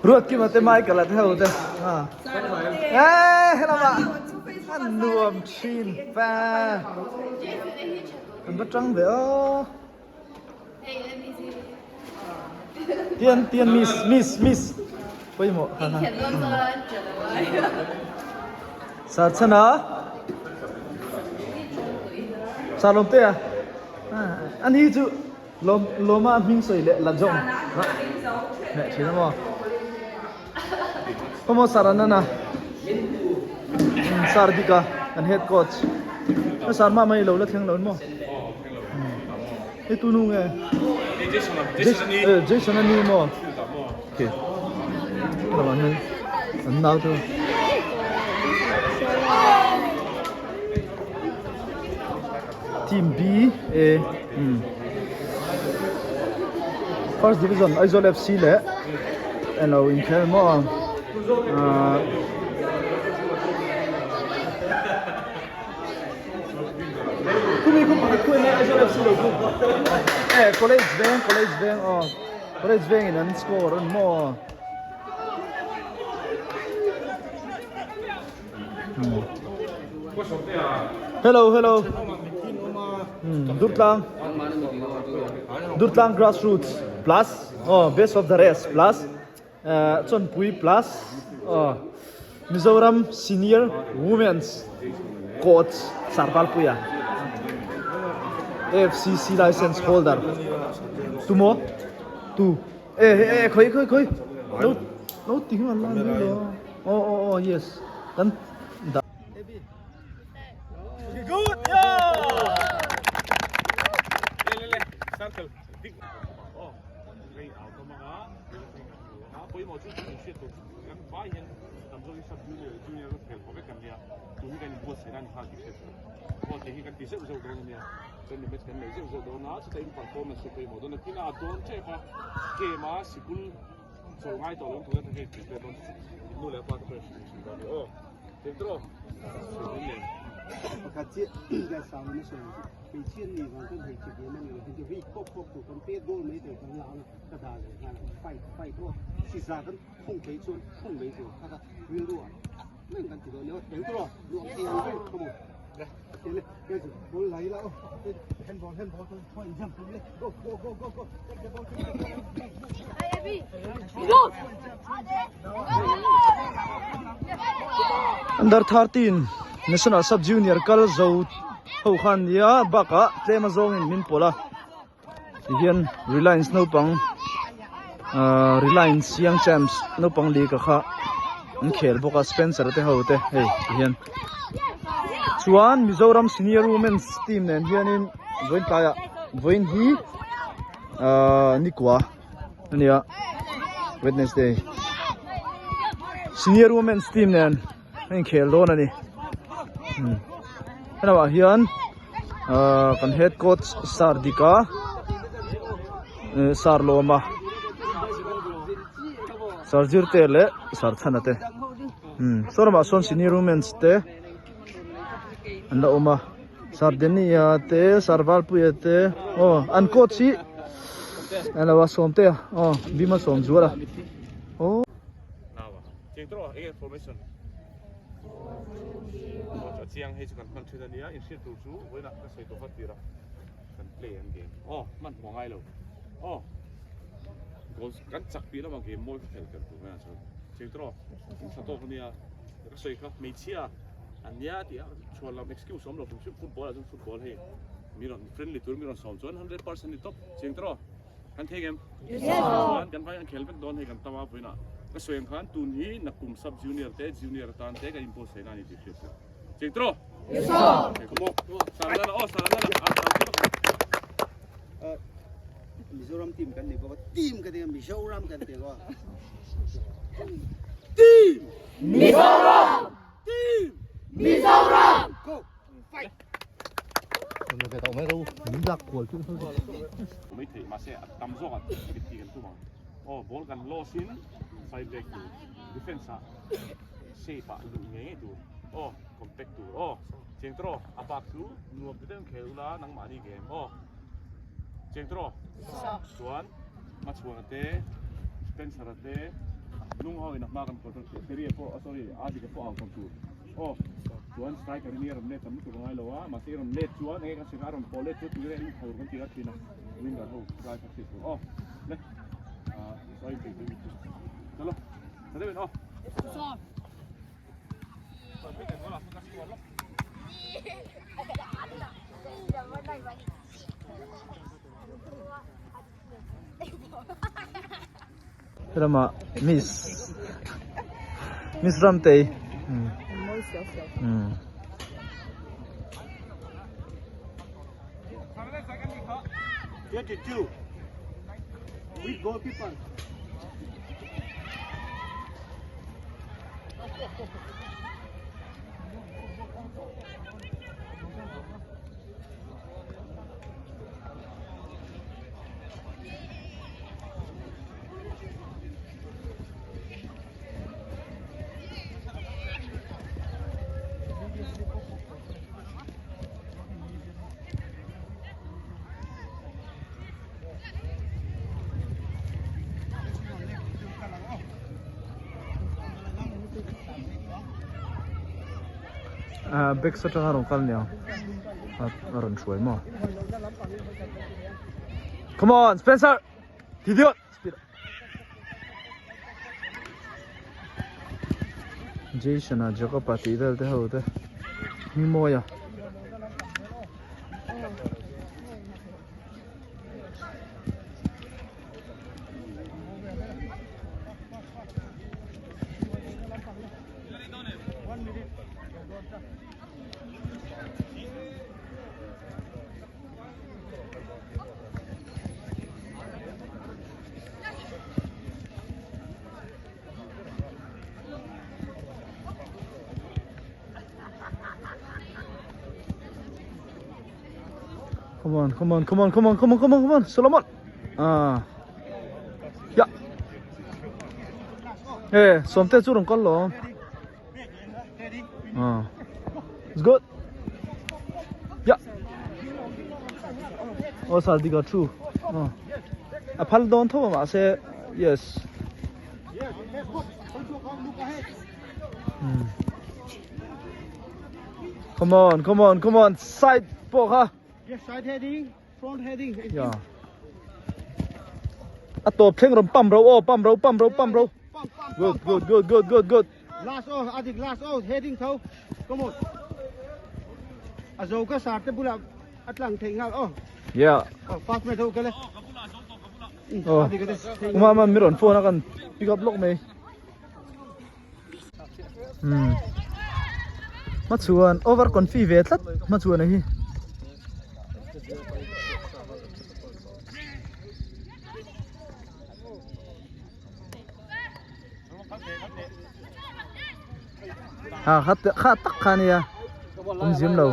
Ruatkima te Michael-a te ho te eh helama an nuam thin pa an va tang ve aw tian tian miss miss miss pawimawh ha ha sar chhana sar lawm te a ani chu Lawm lawma hming sawi leh la zawng leh thin a maw Khaw maw Sir Anana Sir Dika kan head coach a sir mah mai lo la thleng lo maw hei tu nu nge Jason a ni maw okay lamah hian an nau te Team B A umm First Division Aizawl FC leh alo inkhel maw ahh khumi khu pakhat khu enge Aizawl FC lo khu e College Veng College Veng aw College Veng in an score an maw. Hello hello Durtlang Durtlang grassroots plus oh best of the rest plus Chawnpui plus oh Mizoram senior women's coach Sarvalpuia AFCC license holder tumaw tu e e khawi khawi khawi lo lo ti nghal la ni lo. Oh oh oh yes kan dah Okay good yeah Le le le circle big oh rei au ka manga a pawimawh chu in hriat tur chu kan vai hian tam zawk hi sub junior junior ka khel vek kan nia tun hi kan in buatsaih na ni nghal tih hriat tur aw tih hi kan ti zeuh zeuh dawn ania chuan mi match kan nei zeuh zeuh dawn a chuta in performance chu pawimawh dawn a tin a dawn tep a game a sikul Chaw ngai tawh lo tuna hei tih dawn nu leh pa te pawh hrilh thin dawn aw eng tawh hrilh nen pakhat chiah ka sang na sawi hmeichhia ni vang chuan hmeichhe game a ni lo chu ri pawp pawp tur kan pet goal mai thei kan la ang ka dah leh nghal ang fight fight aw siza kan khung phei chuan khung mai tur kha kha rilru ah reng kan ti dawn nia eng tawh luang thei ang reng come on le ball lai la aw handball handball go go go go go take the ball take the ball Under 13 National Sub Junior kal zo ho khan nia bakah tlem a zawngin min pawlh a tihian Reliance naupang ahh Reliance Young Champs naupang lika kha an khel bawk a Spencer te ho te hei tihian chuan Mizoram Senior Women's team nen hianin vawiin tlaiah vawiin hi ahh nikua a nia Wednesday Senior Women's team nen a inkhel dawn a ni helamah hian ahh kan head coach sir Dika sir Lawma sir Zirte leh sir Chhana te saw lamah sawn senior women's te an la awm a sir Denia te sir Valpuia te aw an coach hi an lo a Sawmtea aw Bima Sawmzuala aw. A chiang hei chu kan hman thin a nia inhriat tur chu vawiinah ka sawi tawh kha tir a kan play an game aw hman hmuh a ngai lo aw goal kan chak piah lamah game mawi kha khel tel tur mai ah chuan cheng tawh in tha tawk a nia ka sawi kha hmeichhia an nia tih a chhuan lam excuse awm lo hrim hrim football ah chuan football hei mi rawn friendly tur mi rawn sawm chuan 100% ni tawp cheng tawh Kan thei ngem? Chuan kan vai an khel vek dawn hei kan tam a vawiinah ka sawi ang khan tun hi nakum sub junior te junior atan te kan inbuatsaih saih na a ni tih hriat chu. Cheng tawh? Come on. Sarana aw Sarana Mizoram team kan ni bawk a team ka ti a Mizoram kan ti bawk a Team Mizoram Team Mizoram Go fight Mai thei mahse a tam zawk a ti kan tum ang aw ball kan loss in side back tur defense ah shape ah luh ngei ngei tur aw compact tur aw cheng tawh aw a bak chu nuam ti deuh in khel ula nangmahni game aw cheng tawh aw chuan. Hmachhuana te, Spencer-a te, hnung ho in a hma kan control theih Terry-a pawh, sorry, Adika pawh au tawm tur. Aw, chuan striker hi a rawn let tam lutuk a ngai lo a, mahse i rawn let chuan enge kan hria kha a rawn pawh let chu tui reng in tho kan ti a thin a, winger ho tlai kha hriat tur. Aw, le, ah, sorry, chalo, tha deuhin aw. Helamah Miss Miss Ramtei umm. Ah back atanga rawn kal nia a rawn hruai maw come on Spencer ti diot Jason a Jacob a tih vel te ho te hmingmawi a. Come on, come on, come on, come on, come on, come on, come on, Solomon. Ah. Ya. Eh, Somte chu rong kal lo. Ah. It's good. Ya. Oh, sal di ga chu. Ah. A phal don tho ma se. Yes. Come on, come on, come on. Side pawh kha. Yes, side heading, front heading. Yeah. A tawp thleng rawn pump ro aw, pump ro, pump ro, pump ro. Good, good, good, good, good, good. Last oh, adik last oh, heading tho. Come on. A zo ka sar te bula atlang thei ngal oh. Yeah. Oh, pass mai tho kale. Oh. Uma man mi rawn phone a kan pick up lawk mai. Hmm. Hmachuan over confi ve tlat hmachuan a hi. Ha kha kha tak kha nia. Awm zim lo.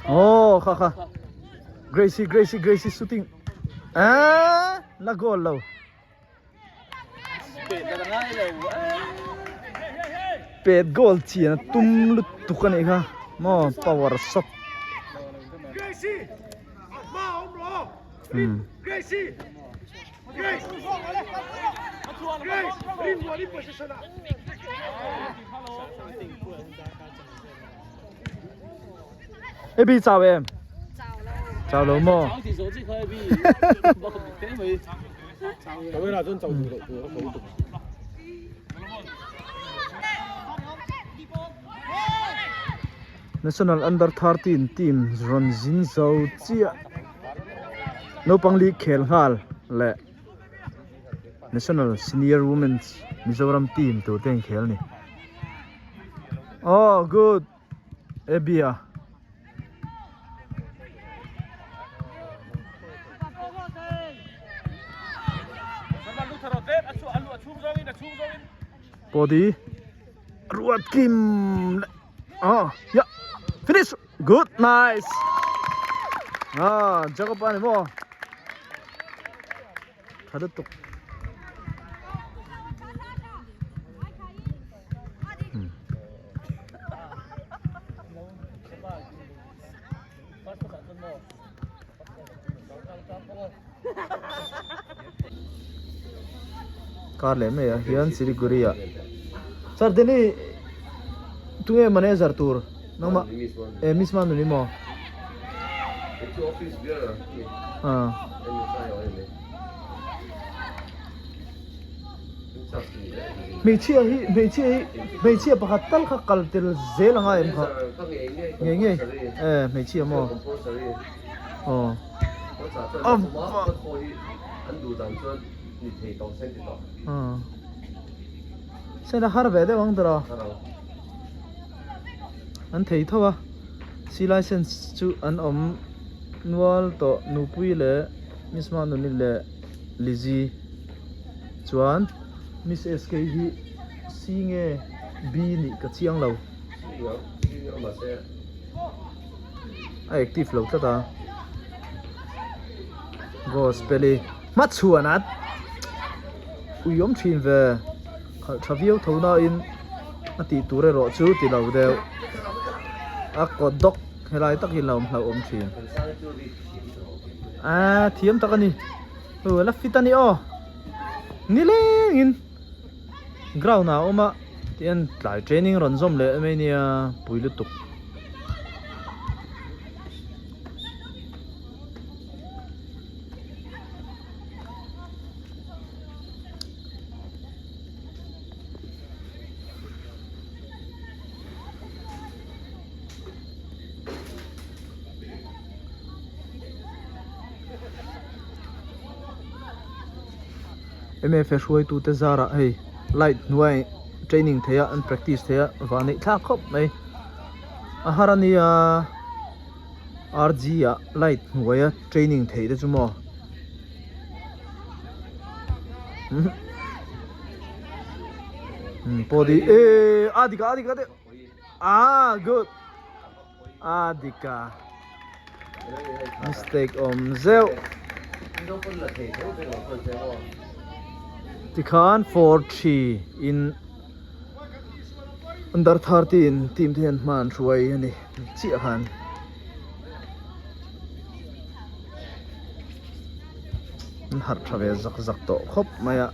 Oh kha kha. Gracie Gracie Gracie shooting. Ah la goal lo. Pet goal chian a tum lutuk a nih kha maw power shot. Hmm. Ebi chau em? Chau lo maw? National Under 13 team rawn zin zo chiah naupang li khel nghal leh National Senior Women's Mizoram team tur te an khel a ni. Oh good Abby a. Pawh Ruat Kim oh ya finish good nice ah Jacob ani maw tha lutuk Kar leh mai ah hian Siliguri ah Sir Danny tunge manager tur nangmah eh Miss Manuni maw ah Hmeichhia hi hmeichhia hi hmeichhia pakhat tal kha kal tel zel anga em kha ngei ngei eh hmeichhia maw aw aw sena har ve deuh ang tawh an thei tho a C license chu an awm nual tawh nupui leh Miss Manuni leh Lizzy chuan Miss SK hi C nge B nih ka chiang lo. A active lo tlat a. Gospel i hmachhuan a ui awm thin ve. Khalh tha viau tho nain a tih tur erawh chu ti lo deuh. A kawt dawk helai tak hi lo hlauh awm thin. Aaa thiam tak a ni. Aw la fit a ni aw nilengin ground ah a awm a tihian tlai training rawn zawm leh mai nia pui lutuk. Mfa hruaitute zarah hei light hnuai training theih a an practice theih a van neih thlak khawp mai a har a nia RG ah light hnuaia training theih te chu maw pawh eee a dik a a dik a ah good. A dik a. Mistake awm zeuh. Tikhan 4-3 in under 13 team te hian hma an hruai a ni chiah khan. An harh tha ve zak zak tawh khawp mai a.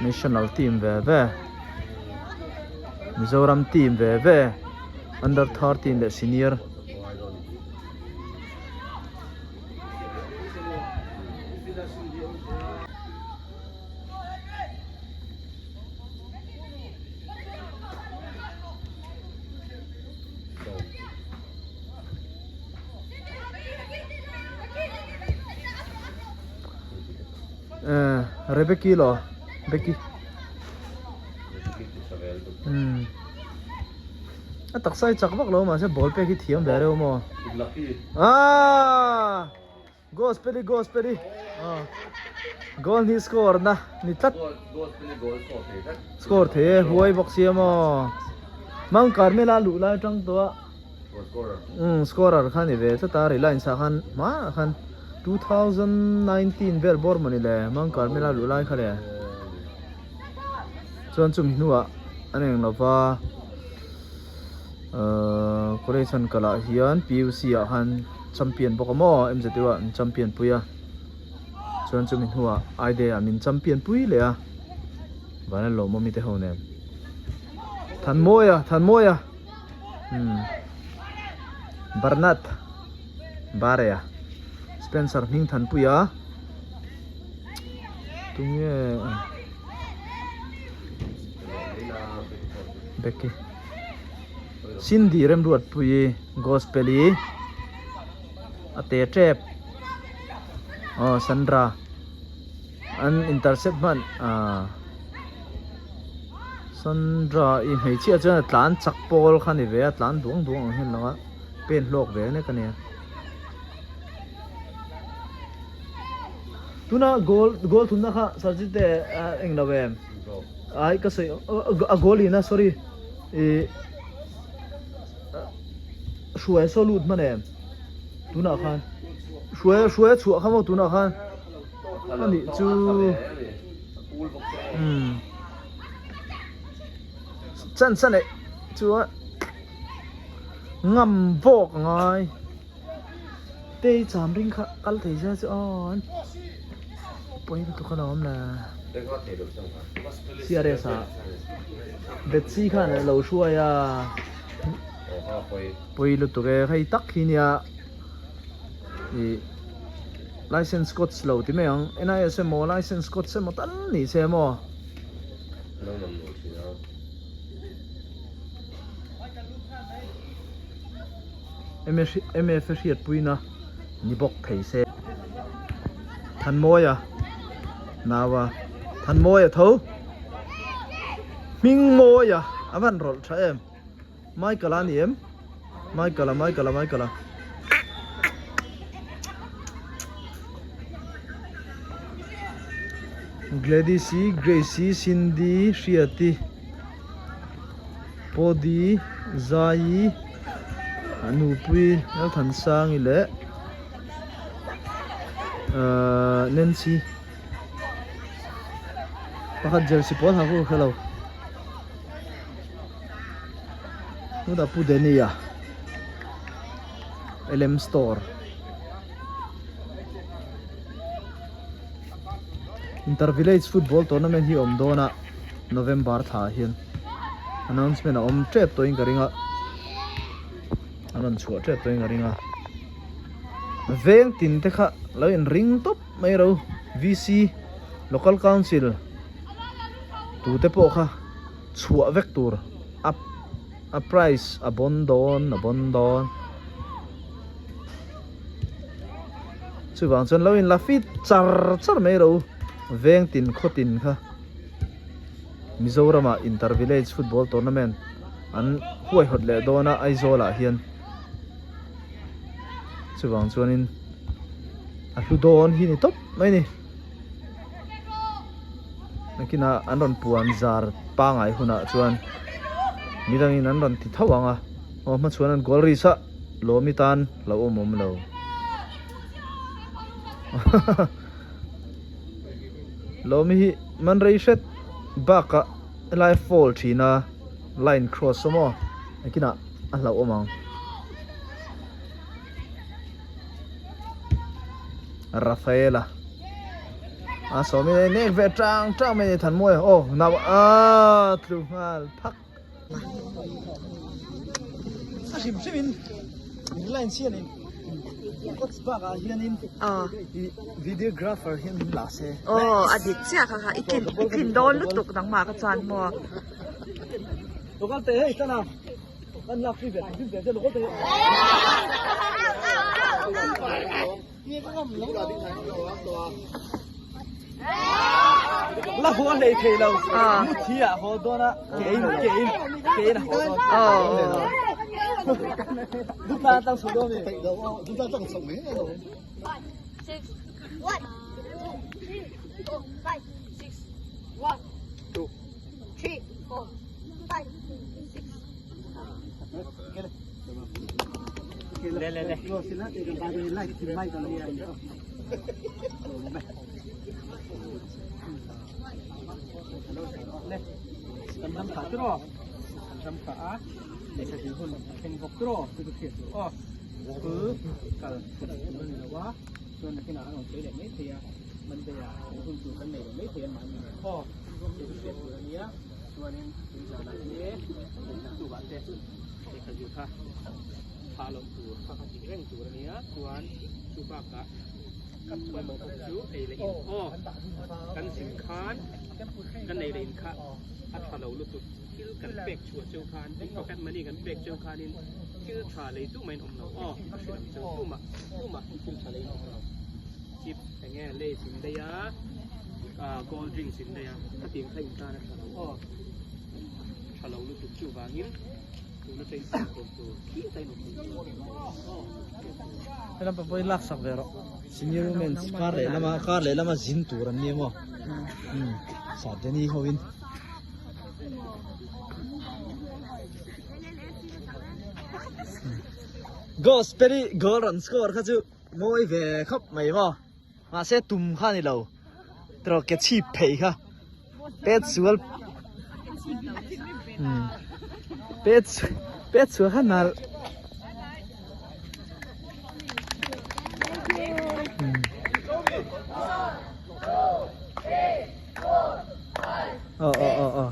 National team ve ve Mizoram team ve ve under 13 leh senior Eh Rebecca lo Becky umm a taksa hi chak vak lo mahse ball pek hi thiam ve reuh maw aaa gospel hi gospel hi ah goal hi score na ni tlat score thei e huai bawk sia maw Mount Carmel a luh lai atang tawh a Umm scorer kha ni ve tlat a Reliance ah khan hmaah khan 2019 vel bawr mawni le Mount Carmel a luh lai kha le chuan chumi hnuah an eng lova ahh college an kal ah hian PUC ah khan champion bawk a maw MZU ah an champion pui a chuan chumi hnuah I-day ah min champion pui leh a Vanlalawmawmi te ho nen Thanmawia Thanmawia. Umm Bernard Barea Spencer hming thanpuia tunge Becky Cindy Remruatpuii Gospel-i a te tep aw Sandra. An intercept hman ah Sandra i hmeichhia chuan a tlan chak pawl kha ni ve a tlan duang duang ang hian lang a pen hlawk ve nek a nia tuna goal goal thunna kha Sarjit te eng lo em ai ka sawi a goal in a sorry ih hruai saw lut hman em tunah khan hruai hruai a chhuah kha maw tunah khan. A nih chu umm chan chan eh chu a Ngam vawk a ngai. Tei cham ring kha kal thei se chu aw an pawi lutuk a lo awm le. CRS ah Betsy khan a lo hruai a. Pawi lutuk e hei tak hi nia ih license coach lo ti mai ang NIS emaw license coach emaw tal ni se maw. MF a hriatpuina ni bawk thei se. Thanmawia naua Thanmawia tho Hmingmawia a van rawlh tha em Michael a ni em Michael a Michael a Michael a. Gladys-i, Grace-i, Cindy, Hriati, Pawdi, Zaii, Nupui, Lalthansangi leh ahh Nancy pakhat jersey pawl ha ka hre lo tunah Pu Danny-a L_M store. Inter village football tournament hi a awm dawn a November thla ah hian announcement a awm tep tawh in ka ring a an rawn chhuah tep tawh in ka ring a veng tin te kha lo in ring tawp mai ro V_C local council tu te pawh kha chhuah vek tur a a price a bawn dawn a bawn dawn. Chuvang chuan lo in la fit char char mai ro veng tin khaw tin kha Mizoram ah inter village football tournament an huaihawt leh dawn a Aizawl ah hian chuvang chuanin a hlu dawn hi ni tawp mai a ni nakinah an rawn puan zar pangai hunah chuan midangin an rawn ti tho ang a aw hmachhuan an goal ri sah. Lawmi tan lo awm awm lo. Lawmi hi man rei hret bakah helai fall thin a line cross a maw nakinah a hlauh awm ang. Rafaela a sawmi nek ve tang tang mai a ni Thanmawia aw nau a tlu nghal phak. A hrim hrim in Reliance hian in Coach bak ah hian in videographer hian min la se. Aw a dik chiah kha kha i tlin i tlin dawn lutuk nangmah ka chuan maw. Lokal teh hei tana kan lak pui ve thim ve che lokal teh. La haw hlei thei lo mu thi ah haw dawn a ke in ke in ke in a haw dawn Dutla tang chho dawn mi Dutla tang chho mai Six, one, two, three, four, five, six, one, two, three, four, five, six. Le le le. Kan ram kha tiraw kan ram kha a lehkha zir hun a thleng bawk tiraw chu ka hriat duh aw school kal tur a ni lo a chuan nakinah an rawn sawi leh mai thei a Monday ah kan hun tur kan nei leh mai thei a mahni nen aw chu ka hriat tur a nia chuanin tun zanah te naktuk ah te lehkha zir kha thah loh tur kha kha tih reng tur a nia chuan chu bakah pawimawh bawk chu ei leh in aw kan zin khan kan ei leh in kha a tha lo lutuk thil kan pek chhuah cheu khan in pocket money kan pek cheu khanin thil tha lei tu mahin awm lo aw a hrilh ang cheu tumah tumah thil tha lei in awm lo chips enge lays in lei a ah cold drinks in lei a khatiang kha in tan a tha lo aw tha lo lutuk chuvangin Helam pawh pawhin lak sak ve rawh senior women's kar leh lama kar leh lama zin tur an ni emaw umm Sardini ho in Gospel i goal rawn score kha chu mawi ve khawp mai maw mahse tum kha a ni lo tiraw ke chhip phei kha. Pet sual pet pet sual kha nal. Aw aw aw aw.